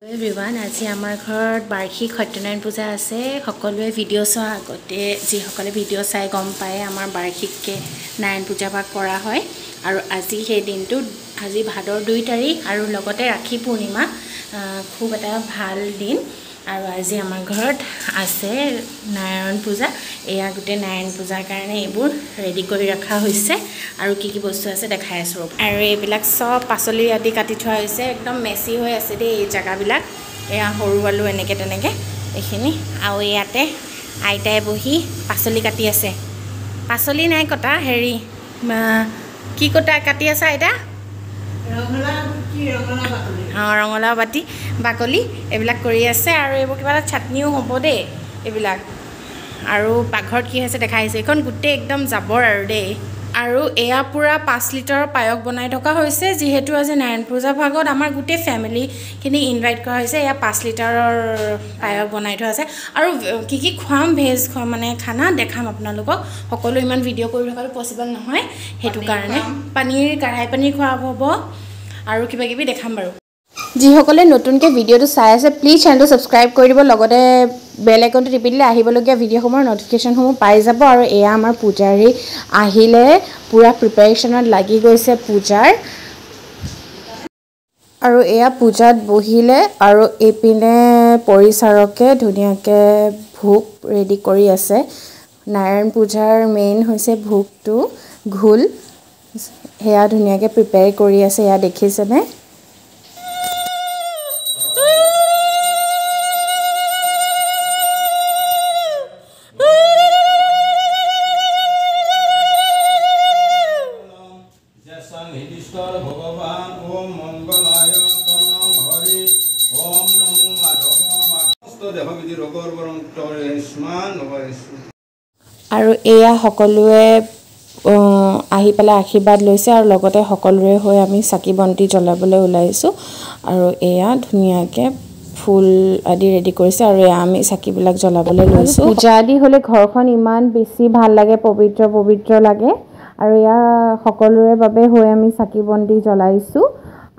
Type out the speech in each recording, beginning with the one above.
Everyone, আজি আমাৰ ঘৰত বাৰ্ষিক সত্যনাৰায়ণ পূজা আছে। সকলোৱে ভিডিঅ' চোৱাৰ আগতে যিসকলে ভিডিঅ' চাই গম পায় আমাৰ বাৰ্ষিককৈ নাৰায়ণ পূজা ভাগ কৰা হয়। আৰু আজি সেই দিনটো, আজি ভাদৰ 2 তাৰিখ আৰু লগতে ৰাখী পূৰ্ণিমা, খুব এটা ভাল দিন। আৰু আজি আমাৰ ঘৰত আছে নাৰায়ণ পূজা। এয়া গোটেই নাৰায়ণ পূজাৰ কাৰণে এইবোৰ ৰেডি কৰি ৰখা হৈছে। আৰু কি কি বস্তু আছে দেখাই আছোঁ। আৰু এইবিলাক চব পাচলি আদি কাটি থোৱা হৈছে, একদম মেচি হৈ আছে দেই এই জেগাবিলাক। এয়া সৰু আলু এনেকৈ তেনেকৈ এইখিনি। আৰু ইয়াতে আইতাই বহি পাচলি কাটি আছে। পাচলি নাই কটা, হেৰি কি কটা কাটি আছে আইতা? অঁ, ৰঙালাও বাতি বাকলি এইবিলাক কৰি আছে। আৰু এইবোৰ কিবা এটা চাটনিও হ'ব দেই এইবিলাক। আৰু পাকঘৰত কি হৈছে দেখাই আহিছে। এইখন গোটেই একদম জাবৰ আৰু দেই। আৰু এয়া পূৰা 5 লিটাৰৰ পায়স বনাই থকা হৈছে। যিহেতু আজি নাৰায়ণ পূজা ভাগত আমাৰ গোটেই ফেমিলিখিনি ইনভাইট কৰা হৈছে, এয়া 5 লিটাৰৰ পায়স বনাই থোৱা আছে। আৰু কি কি খুৱাম, ভেজ মানে খানা দেখাম আপোনালোকক। সকলো ইমান ভিডিঅ' কৰি থকাটো পচিবল নহয়, সেইটো কাৰণে পানীৰ কঢ়াই পানীৰ খোৱা হ'ব আৰু কিবা কিবি দেখাম বাৰু। যিসকলে নতুনকৈ ভিডিঅ'টো চাই আছে প্লিজ চেনেলটো ছাবস্ক্ৰাইব কৰি দিব, লগতে বেল আইকনটো টিপি দিলে আহিবলগীয়া ভিডিঅ'সমূহৰ ন'টিফিকেশ্যনসমূহ পাই যাব। আৰু এয়া আমাৰ পূজাৰী আহিলে, পূৰা প্ৰিপেৰেশ্যনত লাগি গৈছে পূজাৰ। আৰু এয়া পূজাত বহিলে আৰু এইপিনে পৰিচাৰকে ধুনীয়াকৈ ভোগ ৰেডি কৰি আছে। নাৰায়ণ পূজাৰ মেইন হৈছে ভোগটো, ঘোল, সেয়া ধুনীয়াকৈ প্ৰিপেয়াৰ কৰি আছে। এয়া দেখিছেনে? আৰু এয়া সকলোৱে আহি পেলাই আশীৰ্বাদ লৈছে আৰু লগতে সকলোৰে হৈ আমি চাকি বন্তি জ্বলাবলৈ ওলাইছোঁ। আৰু এয়া ধুনীয়াকৈ ফুল আদি ৰেডি কৰিছে আৰু এয়া আমি চাকিবিলাক জ্বলাবলৈ লৈছোঁ। পূজা আদি হ'লে ঘৰখন ইমান বেছি ভাল লাগে, পবিত্ৰ পবিত্ৰ লাগে। আৰু এয়া সকলোৰে বাবে হৈ আমি চাকি বন্তি জ্বলাইছোঁ।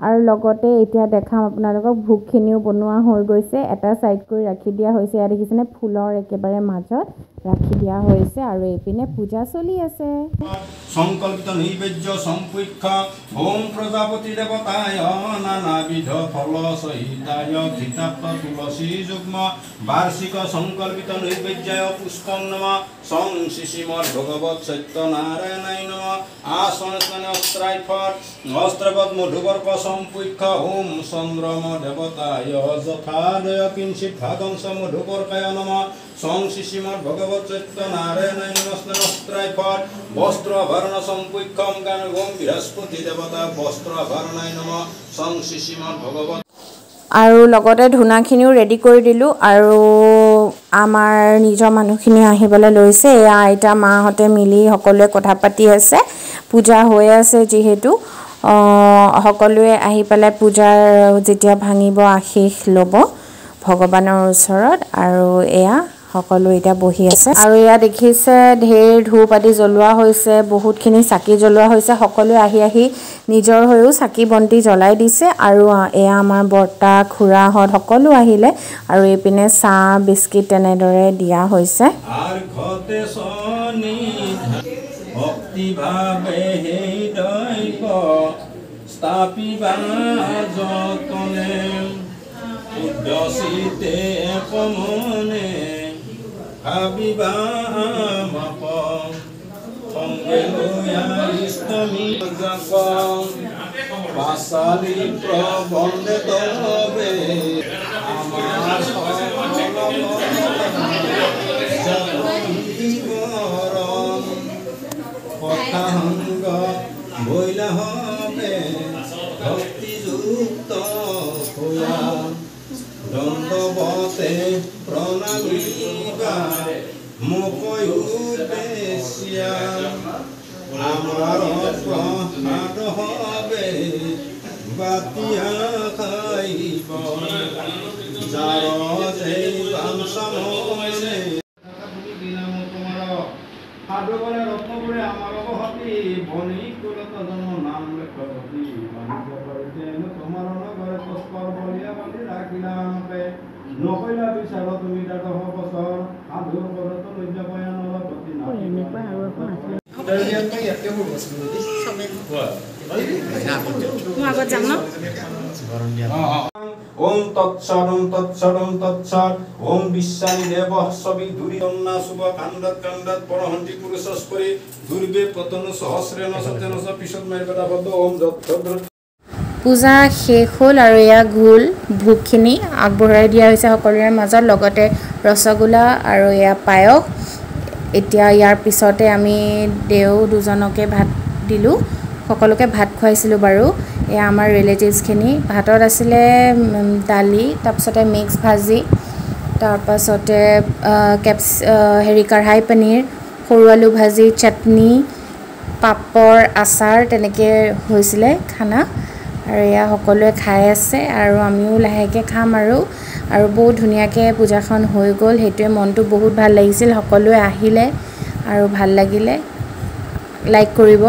আৰু লগতে এতিয়া দেখাম আপোনালোকক ভোগখিনিও বনোৱা হৈ গৈছে, এটা ছাইড কৰি ৰাখি দিয়া হৈছে। ইয়াত দেখিছেনে ফুলৰ একেবাৰে মাজত ৰাখি দিয়া হৈছে। আৰু এইপিনে পূজা চলি আছে। সংকল্পিত নৈবেদ্য সম্পৃক্ষ ওম প্ৰজাপতি দেৱতায় নানাবিধ ফল সহিতায় ঘৃতাপ্ত তুলসী যুগ্ম বাৰ্ষিক সংকল্পিত নৈবেদ্যায় পুষ্পং নম সং শ্ৰীমদ ভগৱত সত্যনাৰায়ণায় নম আসন স্নান অস্ত্ৰায় অস্ত্ৰবদ মধুবৰ্ক সম্পৃক্ষ ওম চন্দ্ৰম দেৱতায় যথাদয় কিঞ্চিত ভাগংস মধুবৰ্কায় নম সং শ্ৰীমদ ভগৱত সত্যনাৰায়ণায় নম স্নান অস্ত্ৰায় বস্ত্ৰ আভৰণ সম্পৃক্ষম গান ওম বৃহস্পতি দেৱতা বস্ত্ৰ আভৰণায় নম সং শ্ৰীমদ ভগৱত। আৰু লগতে ধূনাখিনিও ৰেডি কৰি দিলোঁ। আৰু আমাৰ নিজৰ মানুহখিনি আহিবলৈ লৈছে। এয়া আইতা মাহঁতে মিলি সকলোৱে কথা পাতি আছে। পূজা হৈ আছে যিহেতু সকলোৱে আহি পেলাই পূজাৰ যেতিয়া ভাঙিব আশীষ ল'ব ভগৱানৰ ওচৰত। আৰু এয়া সকলো এতিয়া বহি আছে। আৰু এয়া দেখিছে ঢেৰ ধূপ আদি জ্বলোৱা হৈছে, বহুতখিনি চাকি জ্বলোৱা হৈছে। সকলোৱে আহি আহি নিজৰ হৈও চাকি বন্তি জ্বলাই দিছে। আৰু এয়া আমাৰ বৰ্তা খুৰাহঁত সকলো আহিলে। আৰু এইপিনে চাহ বিস্কিট তেনেদৰে দিয়া হৈছে। ভাবিবা আমাক সঙ্গে লয়া ইষ্টমী পাঁচালি প্ৰবন্ধে তবে আমাৰ কথাঙ্গ বৈলা হবে ভক্তিযুক্ত হইয়া দণ্ডবতে প্ৰণামিবা মোক উদ্দেশ্যা আমাৰ প্ৰসাদ হবে বাতিয়া খাইব যাৰ যেই বাঞ্ছা মনে। সাধুগণে ৰত্নপুৰে আমাৰ অৱসতি বণিক কুলত জন্ম নাম লেখপতি বাণিজ্য কৰিতে তোমাৰ নগৰে তস্কৰ বলিয়া বান্ধি ৰাখিলা আমাকে নকৈলা বিচাৰ তুমি দ্বাদশ বছৰ সাধুৰ পদত লজ্জা পয়া নৰপতি। মই আগত যাম ন। ওম তৎসৎ, ওম তৎসৎ, ওম তৎসৎ। ওম বিশ্বানি দেব সবি ধুরি শুভ কাণ্ডত কাণ্ডত পরহন্তি পুরুষস্পরি দুৰ্বে পতন সহস্ৰেণ সতেন পিছত মাৰিবা বদ্ধ ওম যত। পূজা শেষ হ'ল আৰু এয়া ঘোল ভোগখিনি আগবঢ়াই দিয়া হৈছে সকলোৰে মাজত, লগতে ৰসগোল্লা আৰু এয়া পায়স। এতিয়া ইয়াৰ পিছতে আমি দেও দুজনকে ভাত দিলোঁ, সকলোকে ভাত খুৱাইছিলোঁ বাৰু। এয়া আমাৰ ৰিলেটিভছখিনি। ভাতত আছিলে দালি, তাৰপিছতে মিক্স ভাজি, তাৰপাছতে কেপচ হেৰি কঢ়াই পনীৰ, সৰু আলু ভাজি, চাটনি, পাপৰ, আচাৰ, তেনেকৈ হৈছিলে খানা। আৰু এয়া সকলোৱে খাই আছে আৰু আমিও লাহেকৈ খাম। আৰু বহুত ধুনীয়াকৈ পূজাখন হৈ গ'ল, সেইটোৱে মনটো বহুত ভাল লাগিছিল। সকলোৱে আহিলে আৰু ভাল লাগিলে। লাইক কৰিব।